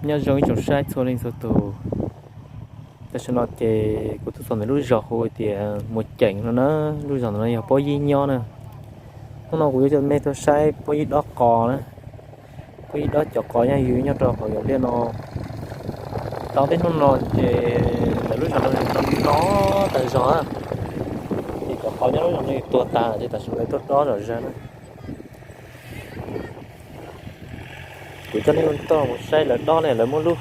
Nyob zoo ib tsoom saib txhua leej txhua tus. Tam sim no ces kuv tuaj txog ntawm lub zos hu tias Muas Ceem no na. Lub zos ntawm no yog Pob Yib nyob na. Hnub no kuv yuav coj nej tuaj saib Pob Yib dob qos na. Pob Yib dob cov qos nyob ywg nyob rau hauv yam liaj no. Tau tej hnub no ces ntawm lub zos no no tag zog na. Ces cov qos nyob lub zos no tuag tas ces tam sim no lawv tuaj dob zom zaws na. Kuv coj nej tuaj mus saib lawv dob ne, lawv muab lub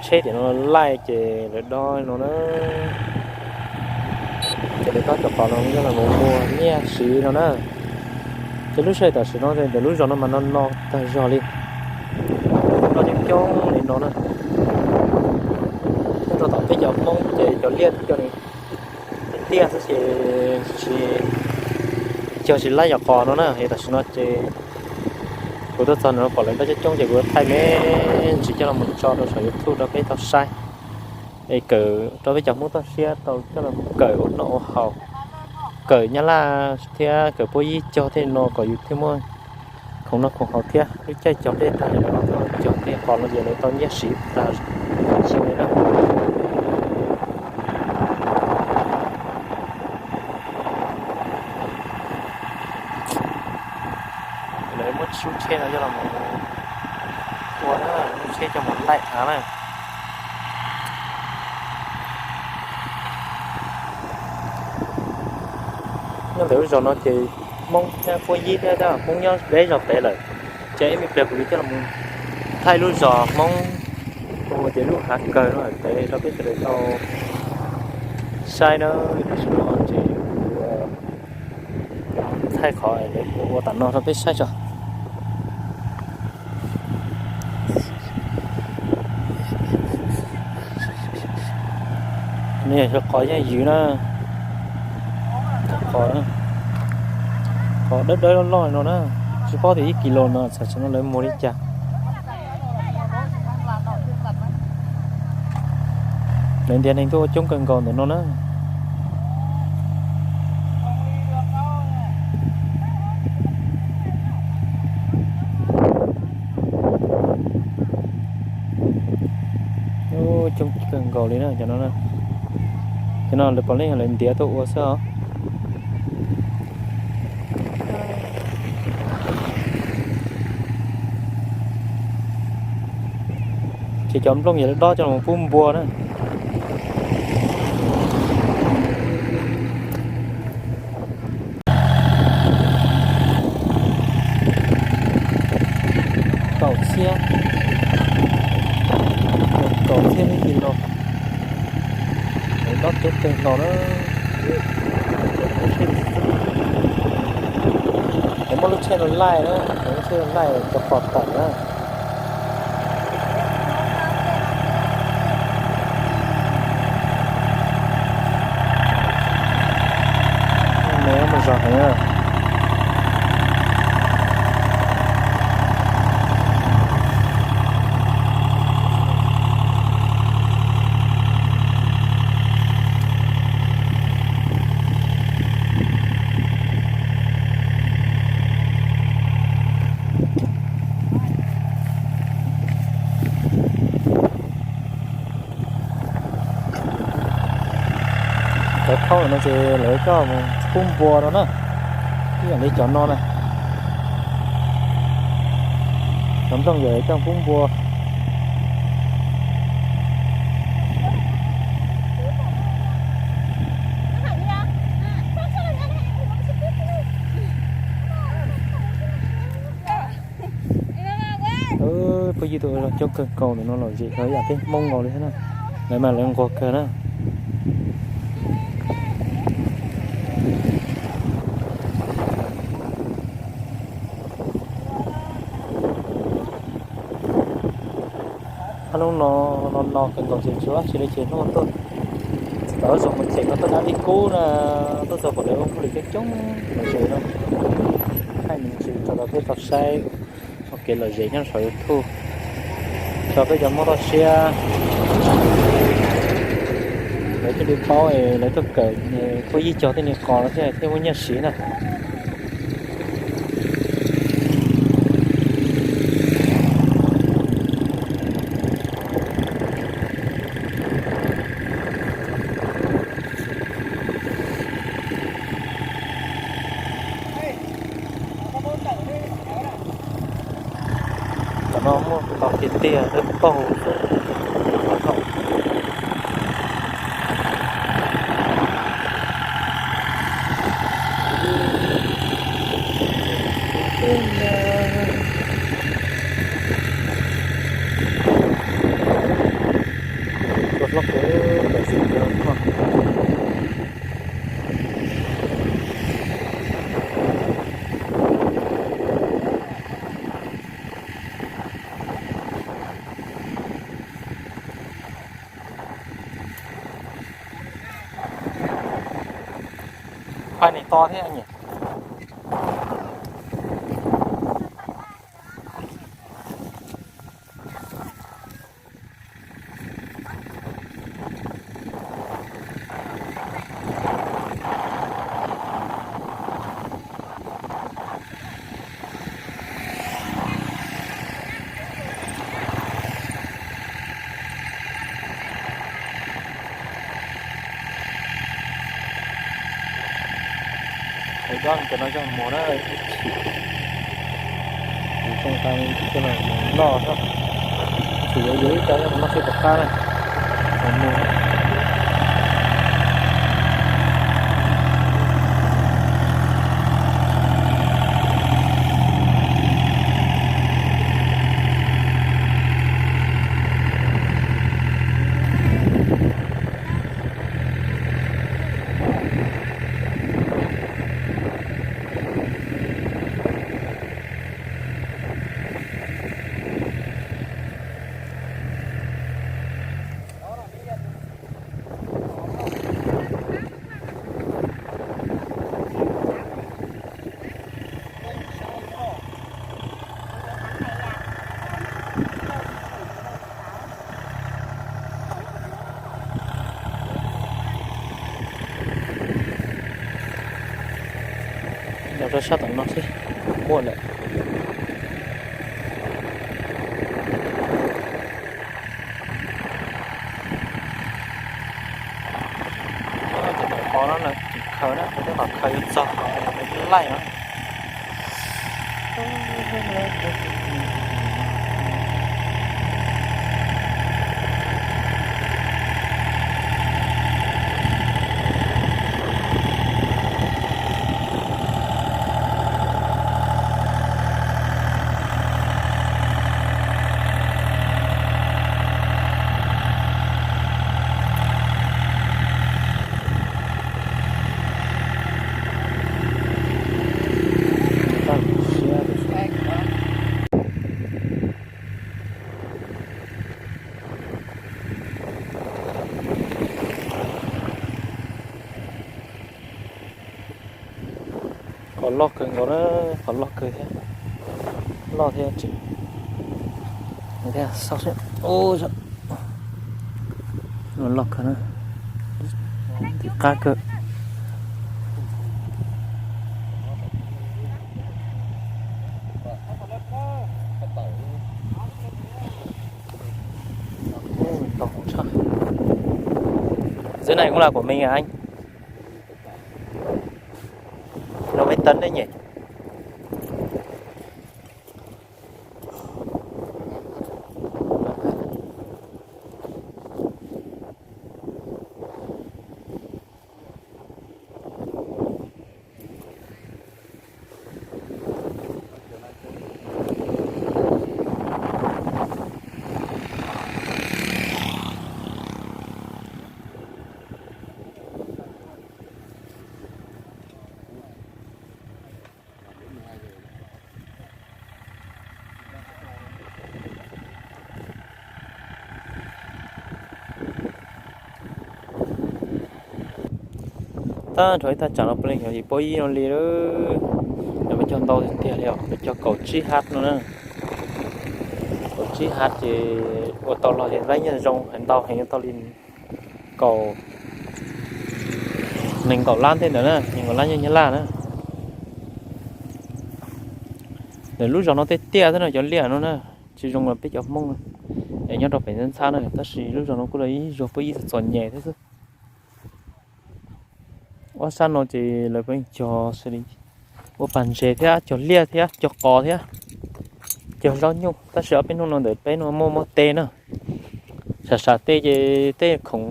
tsheb tias no laij ces lawv dob no na. Ces lawv dob cov qos no coj los muag nyiaj siv no na. Ces lub sij hawm tam sim no ntawm lub zos no mas no no tag zog li. Dob coob coob li no na. Nyob rau tom peb cov Hmoob ces cov liaj coj li tiaj xwb ces tsis, cog tsis laij cov qos no na. Es tam sim no ces kuv tuaj txog no pom lawv dob coob coob ces kuv thaij me ntsis coj los mus tso rau saum YouTube rau peb tau saib. Es kawm rau peb cov Hmoob toj siab tau coj los kawm ua noj ua haus, kawm Nyab Laj thiab kawm Pob Yib cog thiaj no kom yus thiaj muaj khoom noj khoom haus thiab. Lub caij cog dej tag ces lawv cog tej qos no ces lawv tau nyiaj siv tag zoo li na. Lawv muab lub tsheb no coj los ua na, lub tsheb coj mus laij av na. Nyob ntawm lub zos no ces Hmoob thiab Pob Yib thiab Hmoob nyob deb zog pem lawm. Ces ib me pliag kuv yuav coj los thaij lub zos Hmoob hu tias lub Hav Kawg no pem rau peb sawv daws tau saib na. Tam sim no ces kuv thaij qhov ua tam no rau peb saib tso. Nws yog cov qos nyob ywg na. Qos, qos dawb dawb loj loj no na, tsis paub tias ib kis lus no tam sim no lawv muag li cas. Lawv ntiav neeg tuaj ua coob kawg nkaus ntawm no na. Coob kawg nkaus li na cov no. Cov no lawv puav leej yog lawv ntiav tuaj ua xwb os. Ces cov nplooj yog lawv dob coj los pub npua na. Kaum txhiab, kaum txhiab ib kis lus. Dob coob kawg nkaus na. Lawv muab lub tsheb no laij na, lub tsheb no laij cov qos tawm na. Nws muaj zog heev na. Cov khaub no ces lawv coj mus pub npua no na, ib yam li cov no na. Cov nplooj yog lawv coj pub npua. Phooj ywg, tus coob kawg nkaus ntawm no lom zem yam peb Hmoob nkaus li thiab na. Lawv mas lawv nquag kawg na. Hnub no no no kawg nkaus ces tsis ua dab tsi li ces hnub no tuaj txog tom lub zos Muas Ceem no tuaj dab li kub na, tuaj txog pom lawv ua hauj lwm coob coob lom zem no. Thaij me ntsis tso rau peb tau saib ua kev lom zem nyob saum YouTube, tso peb cov Hmoob toj siab lawv thiaj li paub es lawv tuaj kawm Pob Yib cog tej niag qos no thiaj thiaj muaj nyiaj siv na. Tos tiag tiag dawb paug xwb. Tua hlob kawg, tam sim no. Paj nim to thiab nyem. Tus dob cov no yog mus na, ib chim, tus tseem tas coj los mus noj xwb, tsis yuav yuav ib co coj mus noj seb puas qab na, mus. Los rau sab tom no seb muaj lawm. Cov tom qhov no na, tseem khaws na, cov tom khaws yuav txog laij no. Qhov loj kawg nkaus na, qhov loj kawg thiab, loj thiab tseem thiab, xauj seb, loj kawg na, tiv qab kawg. Dưới này cũng là của mình hả anh? Lồng Vĩnh Tân đấy nhỉ? Tag nrho ib thaj tsam no puav leej yog yim pob ib no li lawm. Lawv cog ntau tiag tiag li os, lawv cog kaum tsib hab no na. Kaum tsib hab ces ua tau los ces lab nyiaj zoo heev, ntau heev, tau li kaum, nees nkaum lab tej ntawd na, nees nkaum lab nyiaj Nyab Laj na. Lawv lub zos no tiaj tiaj xwb no, cov liaj no na, tsis zoo li peb cov Hmoob es nyob rau pem ntxhab ntxhab na, tab sis lub zos no kuj los ib zos pob ib txom txom nyem thiab xwb. Ob sab no ces lawv pheej cog ua pas ntses thiab, cog liaj thiab, cog qos thiab. cog zaub nyuj, tab sis ob peb hnub no ntawm peb no muaj mob teb na. Sam sam tej ces tej khoom,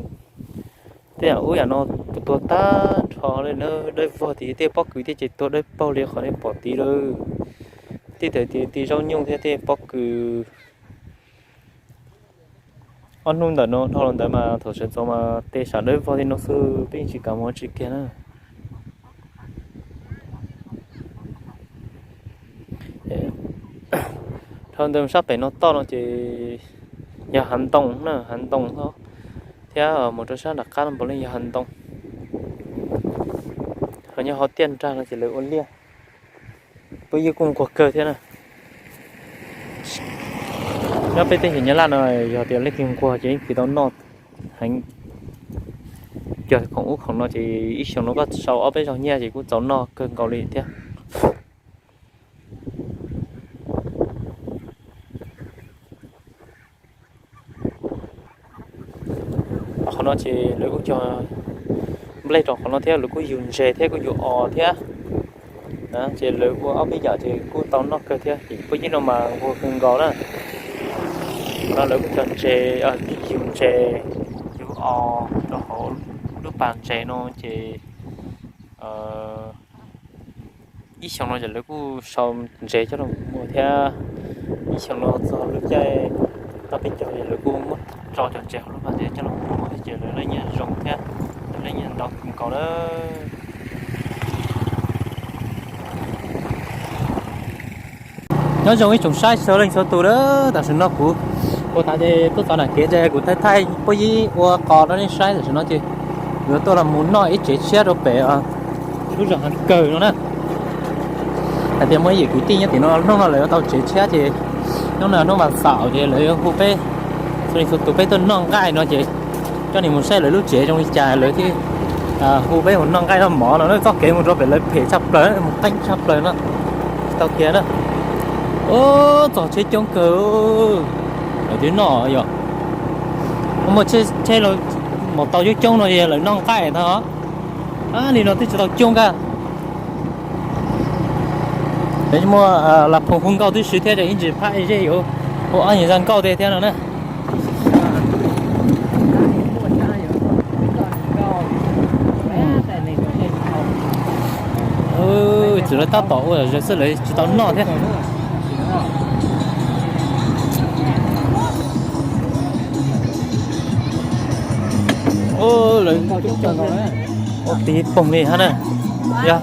tej yam ub yam no tuag tag nrho li na, dawb vog tid, tej pob kws thiab ces tuag dawb paug li qhov nej pom tid lawm. Tej tawm tid zaub nyuj thiab tej pob kws. Ob hnub ntawm no dhau los ntawd mas thaum sawv ntxov mas tej sam dawb vog li no xwb, peb yeej tsis kam mus tsis kiag na. Dhau ntawd sab pem no toj no ces yog hav ntoo na, hav ntoo thiab mus rau sab nram qab no puav leej yog hav ntoo. Ho nyob hauv tiaj nrag no ces lawv ua liaj. Peb yeej kuj nquag kawg thiab na. Nyob peb teb chaws Nyab Laj no yog tias leej twg nquag ces yeej tsis tau noj heev. Cog khoom ub khoom no ces ib xyoos no koj sau ob peb zaug nyiaj ces kuj txaus noj kawg nkaus li thiab. Qhov no ces lawv kuj cog nplej rau qhov no thiab, lawv kuj yug ntses thiab kuj yug os thiab. Ces lawv ua ob peb yam ces kuj tau noj kawg thiab, ces puab yim no mas nquag kawg nkaus na. Qhov no lawv kuj cog ntses, yug ntses, yug os rau hauv lub pas ntses no ces ib xyoos no ces lawv kuj sau ntses coj los muag thiab. Ib xyoos no txog lub caij tau peb caug ces lawv kuj muab tso cov ntses hauv lub pas ntses coj los muag thiab ces lawv leej nyiaj zoo thiab, lawv leej nyiaj ntau kawg nkaus na. Nyob zoo ib tsoom saib txhua leej txhua tus na, tam sim no kuv ua tas ces tuaj txog nram kev ces kuv thaij thaij puab yib ua qos rau nej saib. Tam sim no ces yuav tuaj los mus noj ib tsev tshiab rau pem lub zos Hav Kawg no na. Hais tias muaj ib yim kwv tij nyob tim no hnub no lawv yuav tau tsev tshiab ces hnub no hnub vas xaum ces lawv yuav hu peb txhua leej txhua tus peb tuaj noj nqaij no ces coj nej mus saib lawv lub tsev zoo li cas lawv thiaj hu peb mus noj nqaij noj mov no na. Txoj kev mus rau pem lawv phem tshaj plaws, mus qeeb tshaj plaws no, tsis tau khiav na. Ub, txog tsheb coob kawg, lawv twb noj yom. Muaj tsheb los mus tau coob coob no lawv noj nqaij tau. Li no twb tsis tau coob kawg. Muaj las phoom hu nkauj tib si thiab ces ib ntsis phab ib zej yuav hu ob yam zaj nkauj tej thiab no na. Txawm lawv tab tom ua zog xwb lawv tsis tau noj thiab. Lawv ua tib poog li hab na. Yog,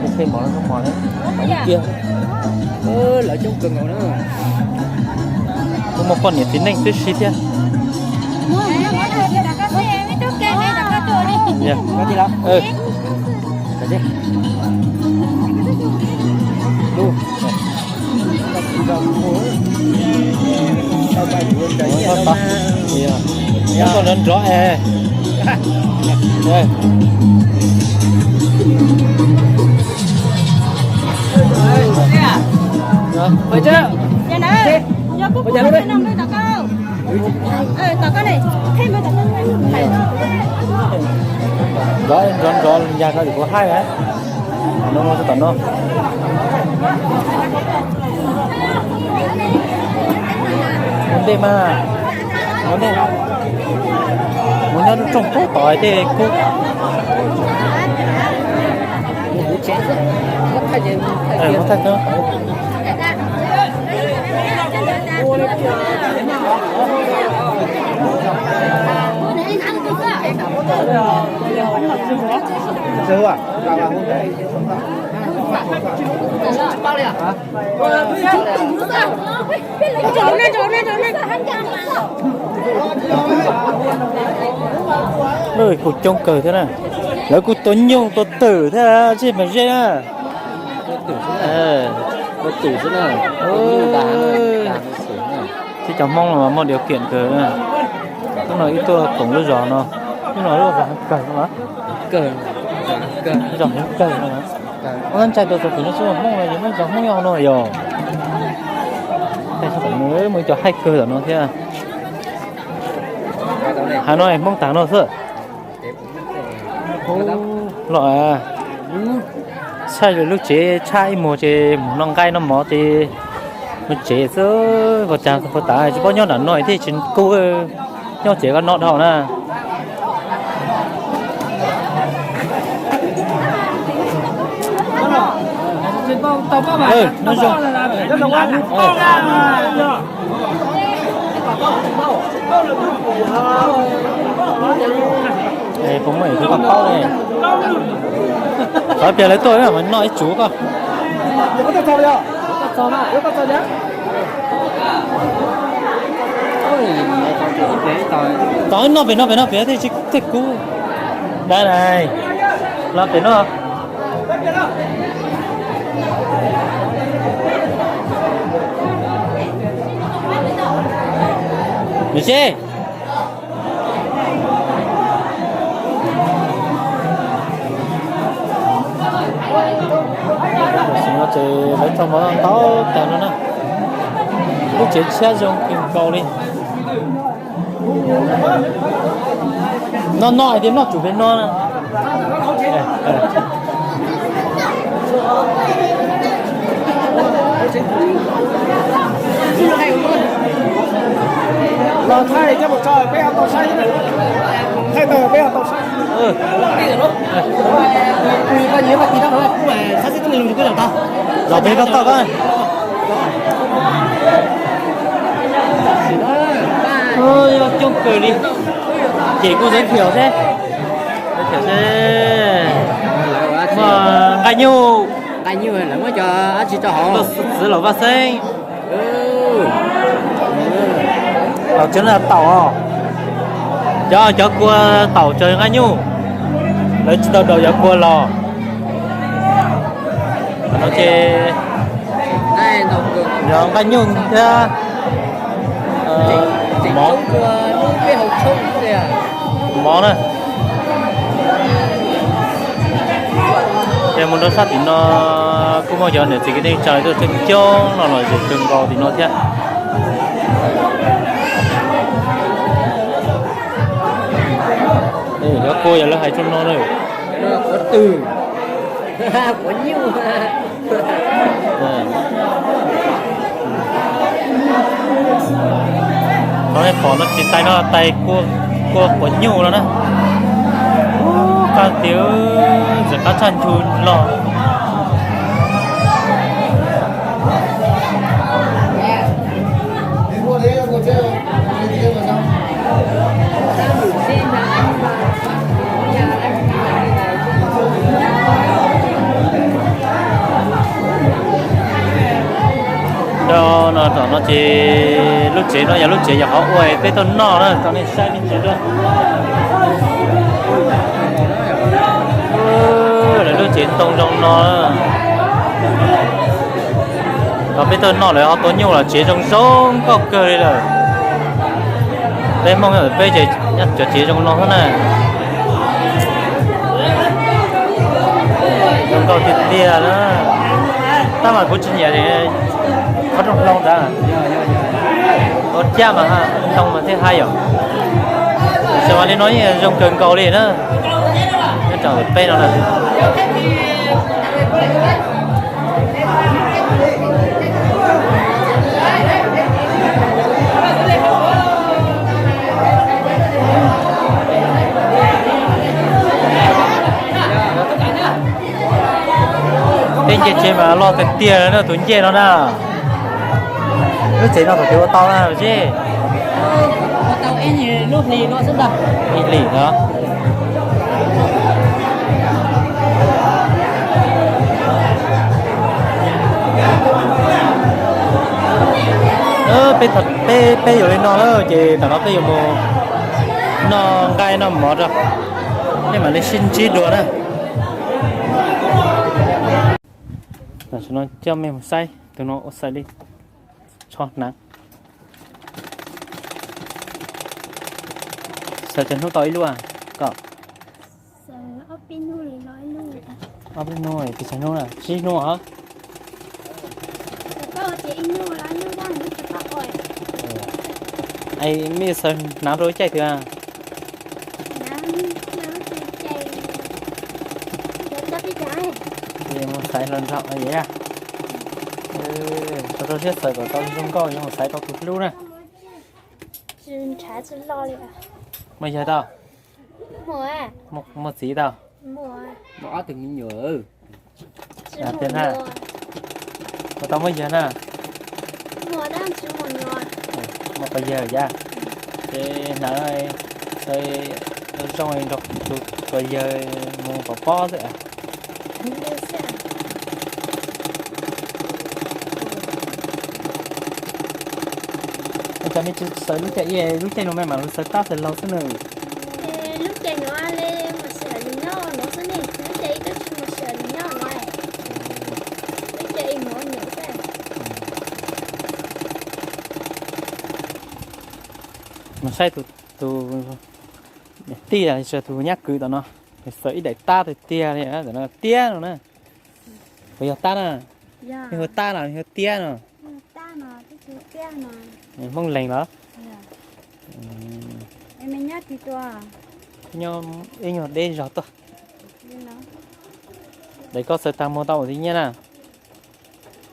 ua tsheb mov, mov kiag. Lawv coob kawg nkaus na. Kuj muaj poj niam txiv neej tib si thiab. Nrov nrov es. Nrov nrov nrov ya ko kuv haib no, tom no. Ua ntej mas, ua ntej, mus nyob lub rooj pem tod tej kub. Muab thaij tau. Kuj coob kawg thiab na. Lawv kuj tua nyuj tua twm thiab zej mas zej na. Tib cov Hmoob no mas muaj điều kiện kawg na. Hnub no ib tuaj koom lub zos no, hnub no lub zos kawg no, zos Hmoob kawg no. Ua ntshai tua txog tim no tsis muaj Hmoob no, yog muaj zos Hmoob nyob no yog. Muaj cov haib kawg tom no thiab. Hav no Hmoob tag no xwb. Los, tshaj lub tsev tshaj ib muag ces mus noj nqaij noj mov ces Mus tsev xwb, ua cas ua tas tsis paub nyob nram no thiaj tsis kub, nyob tsev koj noj dhau na. Noj zoo. Puas muaj ib tug koj paub ne? Qhov tias lawv tuaj mas noj ib tsuv koj. Tos noj pem no, pem no pem thiaj tsis, thiaj kub. Dab na, los pem no. Nws seb. Tam sim no ces lawv tso mov ntau tag no na. Lub tsev tshiab zoo kawg nkaus li. No no hais tias noj tsum pem no na. Los thaij coj mus tso peb ho tau saib, thaij tau peb ho tau saib. Los peb toj toj. Coob kawg li. Ces kuj giới thiệu seb, giới thiệu seb. Muaj nqaij nyuj, nqaij nyuj lawv muab cov dab tsi rau hauv, txwv laum vaj xeeb. Cov no taum os. Cov, cov kua taum tsawg nqaij nyuj, lawv tsis tau daus cov kua los. No ces yog nqaij nyuj thiab mov, mov na. Ces mus rau sab tim no kuj muaj cov niam txiv kwv tij neej tsa tuaj coob coob no los zoo kawg nkaus tim no thiab. Cov kua yog lawv hais rau no na. Qhov nej pom no tsis tais no, tais kua quav nyuj no na. Qab tias txawm qab tshaj nchu los. Do no tom no ces lub tsev no yog lub tsev yog qhov uas peb tuaj noj na, tau nej saib me ntsis dua. Lawv lub tsev ntoo zoo no. Thaum peb tuaj noj lawv ho tua nyuj los tsev zoo zoo nkauj kawg li lawm. Peb Hmoob peb ces nyob cov tsev zoo no xwb na. Zoo nkauj tiag tiag na. Tab mas kuv tsis nyiam qhov rooj hlau ntawd. Ua caj mas ntoo mas thiaj hais yom. Xws mas li no yeej zoo kawg nkaus li na. Nyob rau peb no na. Tej ncej tsev mas loj tiag tiag na tus ncej no na. Lub tsev no thaum twg ua tau na Zeb? Ib hlis no. Peb, peb yuav li no na ces tam no peb yuav mus noj nqaij noj mov rau, peb mam li sib ntsib dua na. Tam sim no coj mej mus saib tus no ua xais li tsho hnav. Xaws tag hnub tau ib lub a? Kom ob peb hnub, tus xaws hnub na, tsib hnub hov. Es mej xaws hnav rau lub caij twg a? Mus xaiv los nrog es, rau Rau siab xaws kom tau zoo nkauj, yuav xaiv tau tus hlub na. Muaj yawg tau? Muaj txiv tau? Ob tug me nyuam. Tiag na. Ua tau muaj yawg na. Muaj pog yawg yam. Ces hnav xaws zoo nrog tus pog yawg mus pov pob xwb. Cas me tsis xaws lub caij ib, lub caij no me mam li xaws tab xaws laug xwb na. Lub caij no le mas xaws li nyob no xwb ne, lub caij ib twb tsis mus xaws li nyob no. Lub caij ib mus nyuam xwb. Mas saib tus, tus tij los sis tus nyab kwv tom no, xaws ib daim tab tiag tiag li, tiab no na. Puas yog tab na? Nws hu tab los nws hu tiab no? Hmoob Leeg los? Nyob ib nyuag deb zog tuaj. Daim koj xaws tag muag tau ua txiv nyiaj na?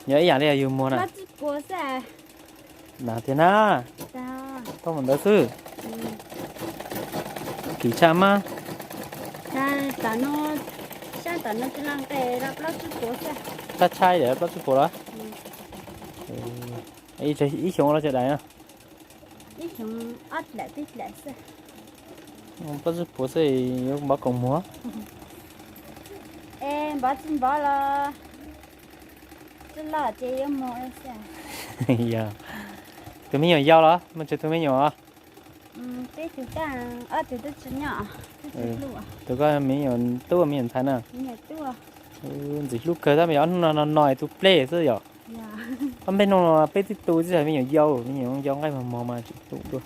Yog ib yam li yus muag na. Na tiag na. Tau mus ntawd xwb. Kim tshaj mas. Tshaj tshaj plaub tsib puas los? Ib xyoo los cov daim no. Plaub tsib puas xwb yuav npov koom muag. Npov tsis npov los tsis los ces yuav muag. Yog tus me nyuam yau los mas tsis tus me nyuam? Tus koj me nyuam tub me nyuam ntxhais na. Ntxim hlub kawg tab mas ob hnub no no no tus pleb xwb yom. Ob npej no peb twb tu tsis hais me nyuam yau, me nyuam yau nqaij mos mos mas tsis tu dua.